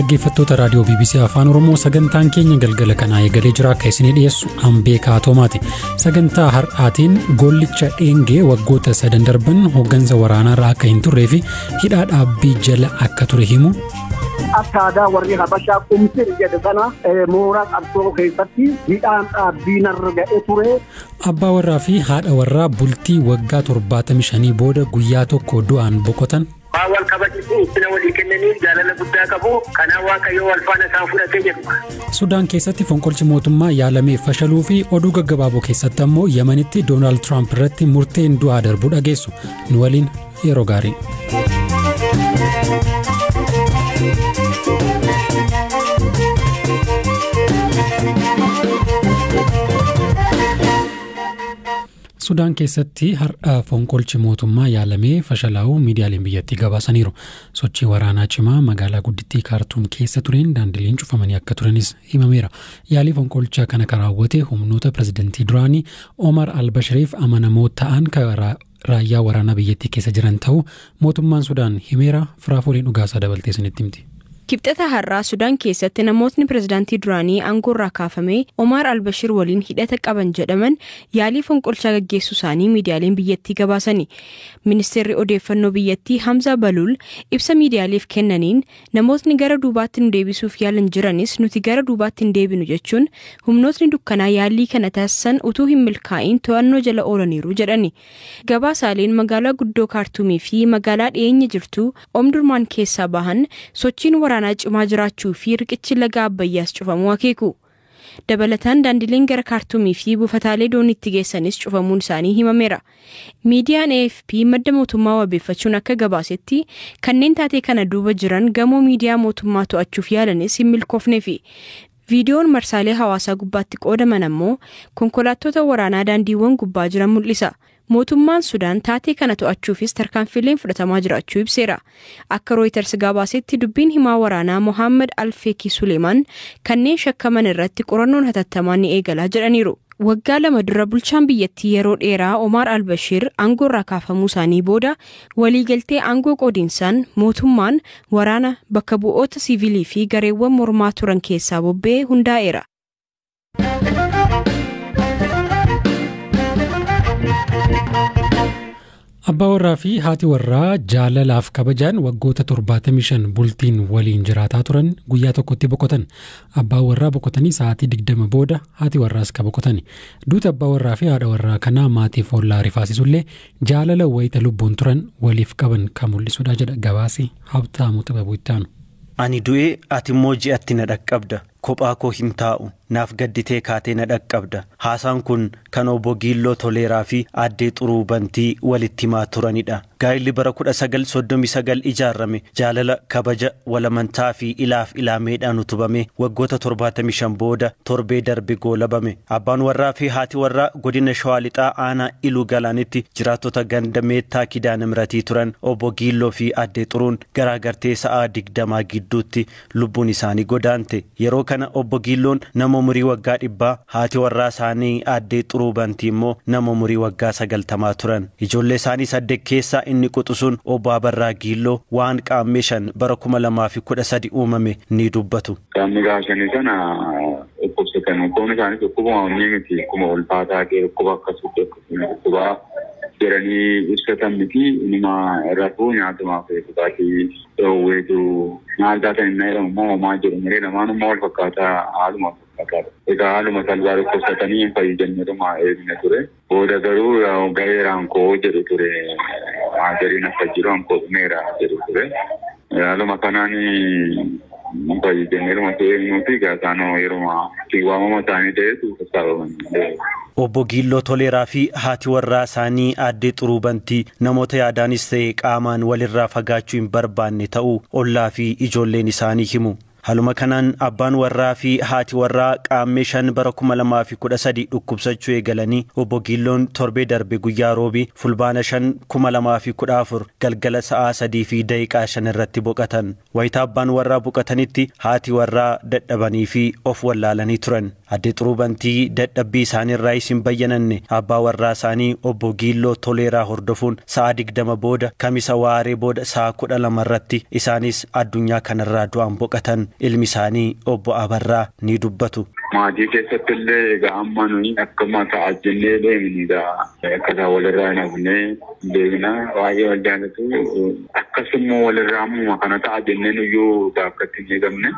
Dhaggeeffattoota raadiyoo BBC Afaan Oromoo, sagantaan keenya galgala kanaa eegalee jira. Akka isinii dhiyeessu Ambeekaa Toomaati. Sagantaa har'aatiin gollicha dheengee waggoota 3 darban hooggansa waraanaarra akka hin turree fi hidhaa dhaabbii jala akka ture himu. Akka aadaa warri Habashaa qumsir jedhe sana mooraa qabsoo keessatti hidhaan dhaabbii narra ga'ee ture. Abbaa warraa fi haadha warraa bultii waggaa 75 booda guyyaa tokko du'aan boqotan. Waan wal kabachiisu, ulfina walii kennanii, jaalala guddaa qabu. Kanaaf Waaqayyo wal faana isaan fudhatee jedhu. Sudaan keessatti fonqolchi mootummaa yaalamee fashaluu fi oduu gaggabaaboo keessatti ammoo Yamanitti Doonaald Tiraamp irratti murteen du'aa darbuu dhageessu. Nu waliin yeroo gaarii. Sudaan keessatti har'a fonqolchi mootummaa yaalamee fashalaa'uu miidiyaaleen biyyattii gabaasaniiru. Sochii waraanaa cimaa magaalaa guddittii Kaartuum keessa tureen daandileen cufamanii akka turanis himameera. Yaalii fonqolcha kana kan raawwate humnoota pirezidantii duraanii Omar Albashiriif amanamoo ta'an raayyaa waraanaa biyyattii keessa jiran ta'uu mootummaan Sudaan himeera. Firaafooliin dhugaasaa dabaltee isinitti himti. Kibxata har'aa Sudaan keessatti namootni pirezidaantii duraanii aangoorraa kaafame Omar Albashir waliin hidhata qaban jedhaman yaalii fonqolchaa gaggeessuu isaanii miidiyaaleen biyyattii gabaasani. Ministeerri odeeffannoo biyyattii Hamza Balul ibsa miidiyaaleef kennaniin, namootni gara duubaatti nu deebisuuf yaalan jiranis nuti gara duubaatti hin deebinu jechuun, humnootni dukkanaa yaalii kana taasisan utuu hin milkaa'in to'annoo jala oolaniiru jedhani. Gabaasaaleen magaalaa guddoo Kaartuumii fi magaalaa dhiyeenya jirtu Omdurmaan keessaa bahan sochiin waraanaa cimaa jiraachuu fi riqichi laga Abbayyaas cufamuu akeeku. Dabalataan daandileen gara Kaartuumii fi buufataalee dooniitti geessanis cufamuun isaanii himameera. Miidiyaan AFP madda mootummaa wabeeffachuun akka gabaasetti, kanneen taatee kana duuba jiran gamoo miidiyaa mootummaa to'achuuf yaalanis hin milkoofneefi. Viidiyoon marsaalee hawaasaa gubbaatti qoodaman ammoo konkolaattota waraanaa daandiiwwan gubbaa jiran mul'isa. Mootummaan Sudaan taatee kana to'achuufis tarkaanfiileen fudhatamaa jiraachuu ibseera. Akka Reuters gabaasetti, dubbiin himaa waraanaa Mohaammed Alfeekii Suleemaan kanneen shakkaman irratti qorannoon hatattamaa ni eegalaa jedhaniiru. Waggaa 2 dura bulchaan biyyattii yeroo dheeraa Omar Albashir aangoorraa kaafamuu isaanii booda waliigaltee aangoo qoodiinsaan mootummaan waraana bakka bu'oota siivilii fi gareewwan mormaa turan keessaa bobba'ee hundaa'eera. Abbaa warraa fi haati warraa jaalalaaf kabajaan waggoota 75 bultiin waliin jiraataa turan guyyaa tokkotti boqotan. Abbaa warraa boqotanii sa'aatii 20 booda haati warraas ka boqotani. Duuti abbaa warraa fi haadha warraa kanaa maatiif ollaa rifaasisullee jaalala wayita lubbuun turan waliif qaban kan mul'isudha jedha gabaasi Habtaamuu Xibabuu itti aanu. Ani du'ee ati immoo ji'atti na dhaqqabda. Kophaa koo hin taa'u. Naaf gadditee kaatee na dhaqqabda. Haasaan kun kan obbo Giilloo Toleeraa fi aaddee Xuruu Bantii walitti himaa turanidha. Gaa'illi bara 1939 ijaarame jaalala, kabaja, walamantaa fi ilaaf ilaameedhaan utubame waggoota 75 booda torbee darbe goolabame. Abbaan warraa fi haati warraa godina Shawaa Lixaa aanaa Iluu Galaanitti jiraattota ganda Meettaa Kidaana Miratii turan obbo Giilloo fi aaddee Xuruun garaagartee sa'aa 20 gidduutti lubbuun isaanii godaante. Yeroo kana obbo Giilloon nama umurii waggaa 100, haati warraa isaanii aaddee Xuruu Bantii immoo nama umurii waggaa 90 turan. Ijoollee isaanii saddeet keessaa inni quxisuun obbo Abarraa Giilloo waan qaammee 5 bara 2013 uumame ni dubbatu. Qaamni gaafshanii sana dhukkubsatan, dhukkubni isaanii dhukkubuma onnee miti, akkuma ulfaataa ta'e, dhukkuba akkasitti akkasuma dhukkubaa jedhanii ibsatan miti. Inuma rafuu, nyaatumaaf dhugaatii dhoowweetu maal taatan inni jedhamu immoo homaa jedhu malee lamaan immoo wal fakkaataa, haaluma wal fakkaataadha. Egaa haaluma salphaa dhukkubsatanii hin fayyu jenneetuma eegne ture. Booda garuu ga'eeraan koo jedhu ture, maajariin akka jiru ankoo dhumeera jedhu ture. Haaluma kanaan hin fayyu jenneetuma eegnuufi egaa isaanoo yeruma waamama isaanii ta'etu sassaabaman. Obbo Giilloo Toleeraa fi haati warraa isaanii aaddee Xuruu Bantii namoota yaadaanis ta'e qaamaan walirraa fagaachuu hin barbaanne ta'uu ollaa fi ijoolleen isaanii himu. Haaluma kanaan abbaan warraa fi haati warraa qaammee 5 bara 2013 dhukkubsachuu eegalanii obbo Giilloon torbee darbe guyyaa roobii fulbaana 5 2014 galgala sa'aa 3:05 irratti boqotan. Wayitaa abbaan warraa boqotanitti haati warraa dadhabanii fi of wallaalanii turan. Aadde Xuruubantii dadhabbii isaaniirraa isin bayyananne abbaa warraa isaanii obbo Giilloo Toleeraa hordofuun sa'a 20 booda Kamisa waaree booda sa'a 12 irratti isaanis addunyaa kanarraa du'an boqotan. Ilmi isaanii obbo Abarraa ni dubbatu. Maatii keessatti illee egaa amma nuyi akkuma ta'a jennee deemnidha. Akkaataa walirraa hin hafnee deemna. Baay'ee wal jaalatu. Akkasuma walirraa ammuma kana ta'a jennee nuyyuu gaaffatti hin eegamne.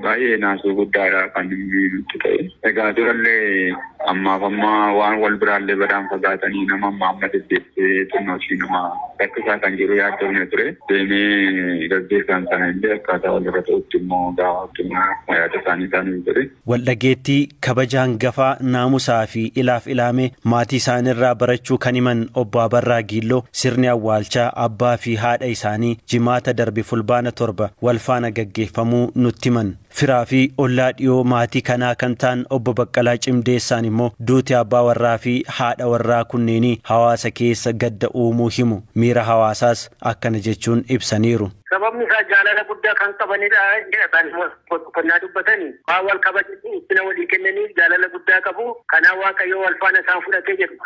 Baay'ee naasuu guddaadha kan inni nutti ta'e. Egaa durallee ammaaf amma waan wal biraallee badaan fagaatanii nama amma amma deddeebisee xinnoo ishii nama rakkisaa kan jiru yaaddoofne ture. Deemee gaggeessaan sana illee akkaataa walirra ta'utti immoo gaafatti immoo yaada isaanii isaanii ture. Waldhageettii kabaja hangafaa naamusaa fi ilaaf ilaamee maatii isaaniirraa barachuu kan himan obbo Abarraa Giilloo sirni awwaalchaa abbaa fi haadha isaanii Jimaata darbe Fulbaana 7 wal faana gaggeeffamuu nutti himan. Firaa fi ollaa dhiyoo maatii kanaa kan ta'an obbo Baqqalaa Cimdeessaan immoo duuti abbaa warraa fi haadha warraa kunneenii hawaasa keessa gadda uumuu himu. Miira hawaasaas akkana jechuun ibsaniiru. Sababni isaa jaalala guddaa kan qabanidha jedhan uffannaa dubbatanii waan wal kabajanii ulfina walii kennanii jaalala guddaa qabu. Kanaaf Waaqayyo wal faana isaan fudhatee jedhu.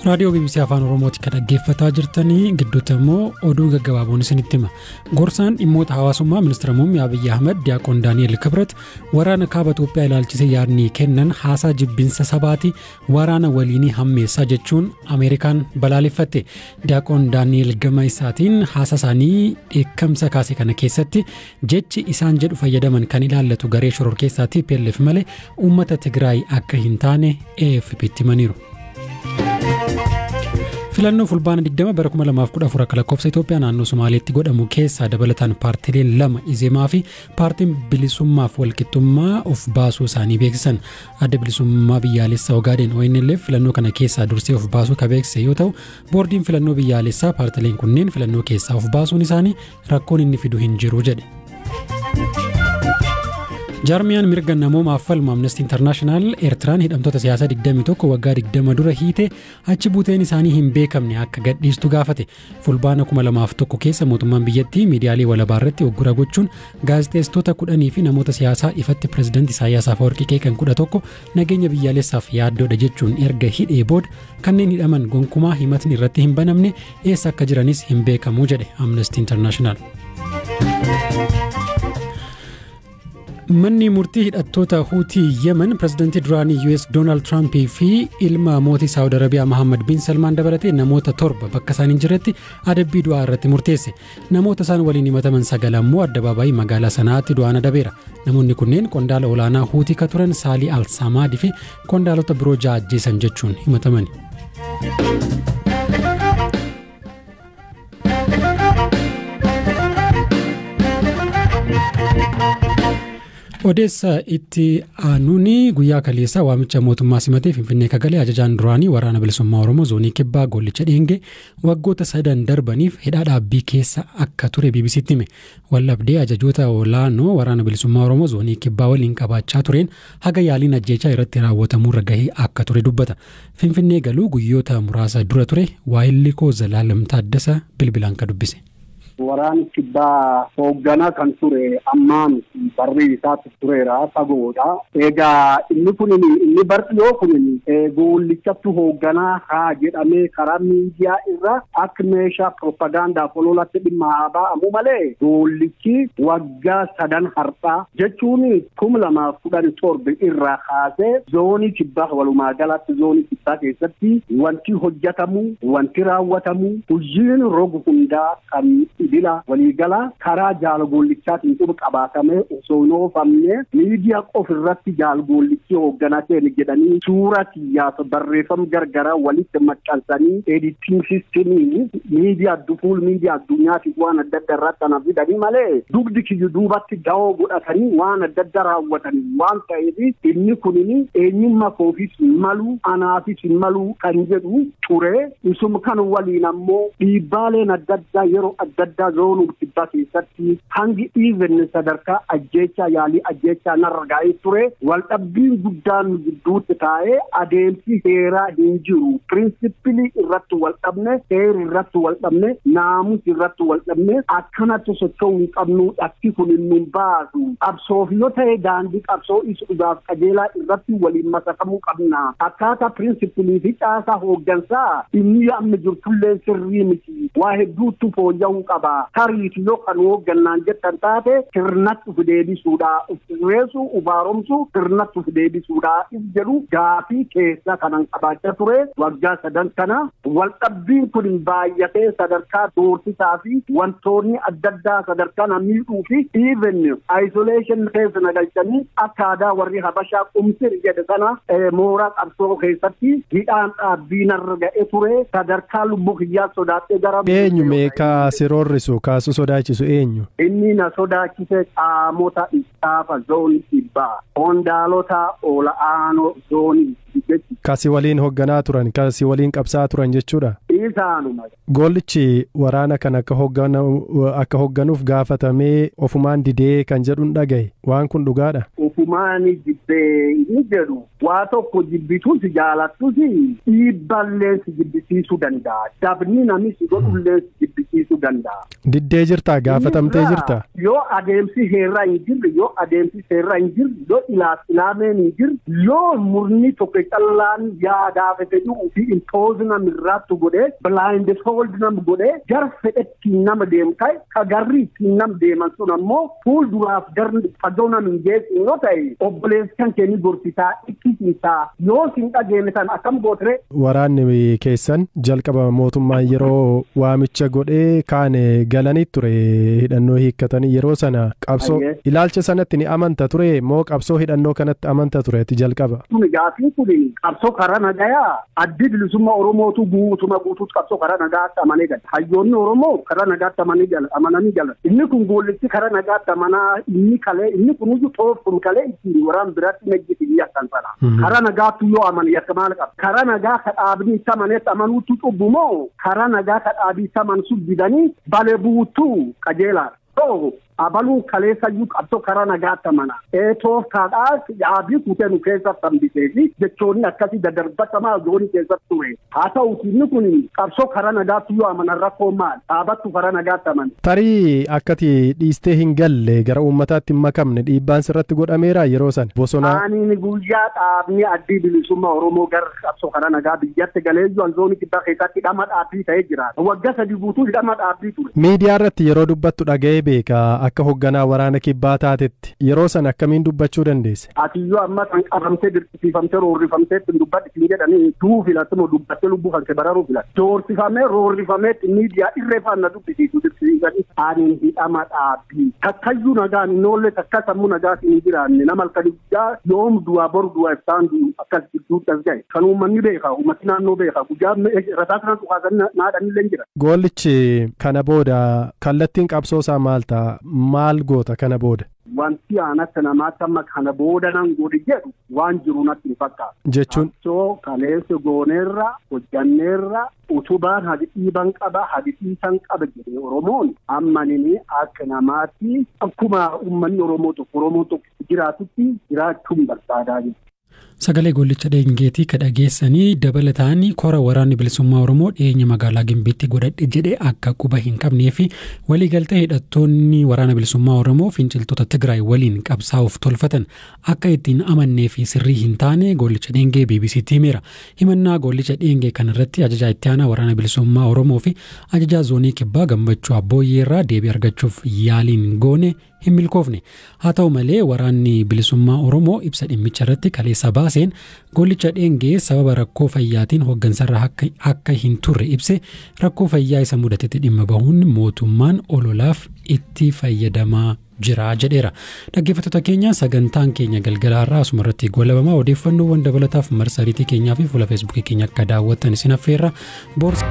Raadiyoo BBC Afaan Oromooti kan dhaggeeffataa jirtanii gidduutti immoo oduu gaggabaaboon isinitti hima. Gorsaan dhimmoota hawaasummaa ministeera muummee Abiyyi Ahmad Diyaaqoon Daani'el Kibrat waraana kaaba Itoophiyaa ilaalchisee yaadni kennan haasaa jibbinsa sabaati waraana waliinii hammeessaa jechuun Ameerikaan balaaleffatte. Diyaaqoon Daani'el gama isaatiin haasaa isaanii dheekkamsa kaase kana keessatti jechi isaan jedhu fayyadaman kan ilaallatu garee shororkeessaa TPLF malee uummata Tigraay akka hin taane AFP'tti himaniiru. Filannoo Fulbaana 20 bara 2014 akka lakkoofsa Itoophiyaa naannoo Somaaleetti godhamu keessaa dabalataan paartileen lama Izemaa fi paartiin bilisummaaf walqixxummaa of baasuu isaanii beeksisan. Adda bilisummaa biyyaalessaa Ogaadeen ONLF filannoo kana keessaa dursee of baasuu kan beeksise yoo ta'u, boordiin filannoo biyyaalessaa paartileen kunneen filannoo keessaa of baasuun isaanii rakkoon inni fidu hin jiru jedhe. Jaarmiyaan mirga namoomaaf falmu Amnesty International Eertiraan hidhamtoota siyaasaa 21 waggaa 20 dura hiite achi buuteen isaanii hin beekamne akka gadhiistu gaafate. Fulbaana 2001 keessa mootummaan biyyattii miidiyaalee walabaa irratti uggura gochuun gaazexeessitoota 10 fi namoota siyaasaa ifatti pirezidaantii Isaayyaas Afwerqii qeeqan 11 nageenya biyyaalessaaf yaaddoodha jechuun erga hidhee booda kanneen hidhaman gonkumaa himatni irratti hin banamne eessa akka jiranis hin beekamu jedhe Amnesty International. Manni murtii hidhattoota Huutii Yemen pirezidaantii duraanii US Doonaald Tiraamp fi ilma mootii Saawud Arabiyaa Mohammad bin Salmaan dabalatee namoota 7 bakka isaan hin jirretti adabbii du'aa irratti murteesse. Namoota isaan waliin himataman 9 ammoo addabaabaayii magaalaa sanaatti du'aan adabeera. Namoonni kunneen qondaala olaanaa Huutii ka turan Saalii Al-Samaadii fi qondaalota biroo 6 ajjeesan jechuun himataman. Odeessa itti aanuuni guyyaa kaleessaa waamicha mootummaa simatee Finfinnee kagalee ajajaan duraanii waraana bilisummaa Oromoo zoonii kibbaa Gollicha Dheengee waggoota 3 darbaniif hidhaa dhaabbii keessa akka ture BBCtti hime. Wallabdee ajajoota olaanoo waraana bilisummaa Oromoo zoonii kibbaa waliin qabaachaa tureen haga yaaliin ajjeechaa irratti raawwatamuurra gahee akka ture dubbata. Finfinnee galuu guyyoota muraasa dura ture waayilli koo Zalaalam Taaddasa bilbilaan ka dubbise. Waraanni kibbaa hoogganaa kan ture ammaan barri isaatti tureera fagoodha. Egaa inni kun inni barxiyoo kun goollichatti hoogganaa haa jedhamee karaa miidiyaa irra akka meeshaa propagaandaaf ololatti dhimma haa ba'amu malee goollichi waggaa 3 har'aa jechuun 2017 irraa kaasee zoonii kibbaa walumaa galatti zoonii kibbaa keessatti wanti hojjetamu wanti raawwatamu hojiin rogu hundaa kan bila waliigala karaa jaalgoollichaatiin quba qabaatamee osoo hin oofamne miidiyaa qofa irratti jaalgoollichi hoogganaa keenya jedhanii suuraa kiyyaaf barreeffama gargaraa walitti maxxansanii editing systemii miidiyaa dufuul miidiyaa addunyaatiif waan adda addaa irratti kana fidanii malee dugdi kiyyu duubatti da'oo godhatanii waan adda addaa raawwatanii waan ta'eef inni kunin eenyummaa koofis malu anaafis malu kan jedhu ture. Isuma kan waliin ammoo dhiibbaaleen adda addaa yeroo adda addaa addaa zoonuu kibbaa keessatti hangi even sadarkaa ajjeechaa yaalii ajjeechaa narra ga'ee ture. Waldhabbiin guddaan gidduutti taa'ee adeemsi seeraa hin jiru. Pirinsipilii irratti waldhabne, seera irratti waldhabne, naamusa irratti waldhabne, akkanatti socho'uu hin qabnu, dhakki kun nu baasu. Qabsoof yoo ta'e daandii qabsoo isa dhugaaf qajeelaa irratti waliin masakamuu qabna. Akkaataa pirinsipilii fi caasaa hooggansaa inni amma jirtullee sirrii miti. Waa hedduutu fooyya'uu qaba. Tariitu yoo kan hooggannaan jettan taate sirnatti uf deebisuudha. Uf sirreessuu, uf haaromsuu, sirnatti uf deebisuudha. If jedhu gaafii keessa kanan qabaachaa ture waggaa 3 kana waldhabbiin kun baay'atee sadarkaa doorsisaa fi wantoonni adda addaa sadarkaa na miidhuu fi even isolation keessa na galchanii akka aadaa warri Habashaa qumsir jedhe sana mooraa qabsoo keessatti hidhaan dhaabbii narra ga'ee ture sadarkaa lubbuu kiyyaa sodaatee gara. Eenyu mee kaasi roorrisu kaasu sodaachisu eenyu? Inni na sodaachise qaamota istaafa zoonii kibbaa qondaalota ol'aanoo zoonii. Kasi waliin hoogganaa turan, kasi waliin qabsaa turan jechuudha. Isaanuma. Gollichi waraana kan akka hoogganuuf gaafatamee ofumaan didee kan jedhuun dhagaye. Waan kun dhugaadha. Ofumaan jibbee inni jedhu waa tokko jibbitus jaalattus dhiibballee si jibbisiisuu danda'a. Dabni namni si godhullee si jibbisiisuu danda'a. Diddee jirtaa gaafatamtee jirtaa? Yoo adeemsi heeraa hin jirre, yoo adeemsi seeraa hin jirre, yoo ilaameen hin jirre, yoo murni tokko callaan yaadaa fedhuu fi impose nama irratti godhee blind fold nama godhee gar fedhetti nama deemu ta'e ka garri ittiin nama deeman sun ammoo fuulduraaf gar fagoo nama hin geessu yoo ta'e obboleessi kan kee ni gorsisaa ittisiisaa yoo sin dhageenne tan akkam gootere. Waraanni keessan jalqaba mootummaan yeroo waamicha godhee kaane galanii ture hidhannoo hiikkatanii yeroo sana qabsoo ilaalcha sanatti ni amanta ture moo qabsoo hidhannoo kanatti amanta ture ati jalqaba? Kun gaafii kun qabsoo karaa nagayaa addi bilisummaa Oromootu guutuma guutuutti qabsoo karaa nagaatti amanee gala. Hayyoonni Oromoo karaa nagaatti amananii galan. Inni kun goollichi karaa nagaatti amanaa inni kalee inni kunuyyuu toofun kalee ittiin waraan biratti nejjiti yakkan sana. Karaa nagaatti yoo amane yakka maal qaba? Karaa nagaa ka dhaabni itti amanetti amanuutu cubbu moo karaa nagaa ka dhaabii itti amansu didanii balee buutuu qajeelaadha. Abaluu kaleessayyuu qabsoo karaa nagaatti amana. Tooftaadhaas dhaabii kutee nu keessatti hambisee fi jechoonni akkasii daddarbatamaa zoonii keessatti ture. Haa ta'uuti inni kun qabsoo karaa nagaatti yoo amanan rakkoo maal? Dhaabattu karaa nagaatti amana. Tarii akkati dhiistee hin galle gara uummataatti hin makamne dhiibbaan sirratti godhameera yeroo sana bosonaa. Ani guyyaa dhaabni addi bilisummaa Oromoo gara qabsoo karaa nagaa biyyatti galeeyyuu zoonii kibbaa keessatti hidhama dhaabbii ta'ee jira. Waggaa 3 guutuu hidhama dhaabbii ture. Miidiyaa irratti yeroo dubbattu dhaga'ee beeka akka hoogganaa waraana kibbaa taatetti yeroo sana akkamiin dubbachuu dandeesse? Ati yoo amma kan qabamtee dirqisiifamtee roorrifamtee ittiin dubbadhi siin jedhanii duu filattu moo dubbattee lubbuu kan kee bararuu filatte. Doorsifamee roorrifamee miidiyaa irree faana na dubbisiisu dirqisiisanii ani hidhama dhaabbii. Takkayyuu nagaan hin oolle takka sammuu nagaa hin jiraanne nama halkanii guddaa yoom du'aa boru du'aa ibsaan du'u akkas gidduutti as ga'e. Kan uummanni beeka uummati naannoo beeka guyyaa rasaa kana dhukaasanii naadhanillee hin jira. Goollichi kana booda kallattiin qabsoo isaa maal ta'a? Maal goota kana booda? Wanti aan akka namaatti amma kana booda nan godhi jedhu waan jiru natti hin fakkaatu. Jechuun? Qabsoo kaleessa gooneerra hojjanneerra utubaan hadi dhiiban qaba hadi dhiisan qaba jedhee Oromoon amma nini akka namaatti akkuma uummanni Oromoo tokko Oromoon tokko jiraatutti jiraachuun barbaadaa jiru. Sagalee Gollicha Dheengeetii ka dhageessanii dabalataan kora waraanni bilisummaa Oromoo dhiyeenya magaalaa Gimbiitti godhadhe jedhee akka quba hin qabnee fi waliigaltee hidhattoonni waraana bilisummaa Oromoo finciltoota Tigraay waliin qabsaa'uuf tolfatan akka ittiin amannee fi sirrii hin taane Gollicha Dheengee BBCtti himeera. Himannaa Gollicha Dheengee kanarratti ajajaa itti aanaa waraana bilisummaa Oromoo fi ajajaa zoonii kibbaa Gammachuu Abbooyyeerraa deebii argachuuf yaaliin goone hin milkoofne. Haa ta'u malee waraanni bilisummaa Oromoo ibsa dhimmicha irratti kaleessa baaseen Gollicha Dheengee sababa rakkoo fayyaatiin hooggansarra akka hin turre ibse rakkoo fayyaa isa mudatetti dhimma bahuun mootummaan ololaaf itti fayyadamaa jira jedheera. Dhaggeeffattoota keenya sagantaan keenya galgala har'aa asuma irratti goolabamaa odeeffannoowwan dabalataaf marsariitii keenyaa fi fuula feesbuukii keenya akka daawwattan isin affeerra. Boorsa.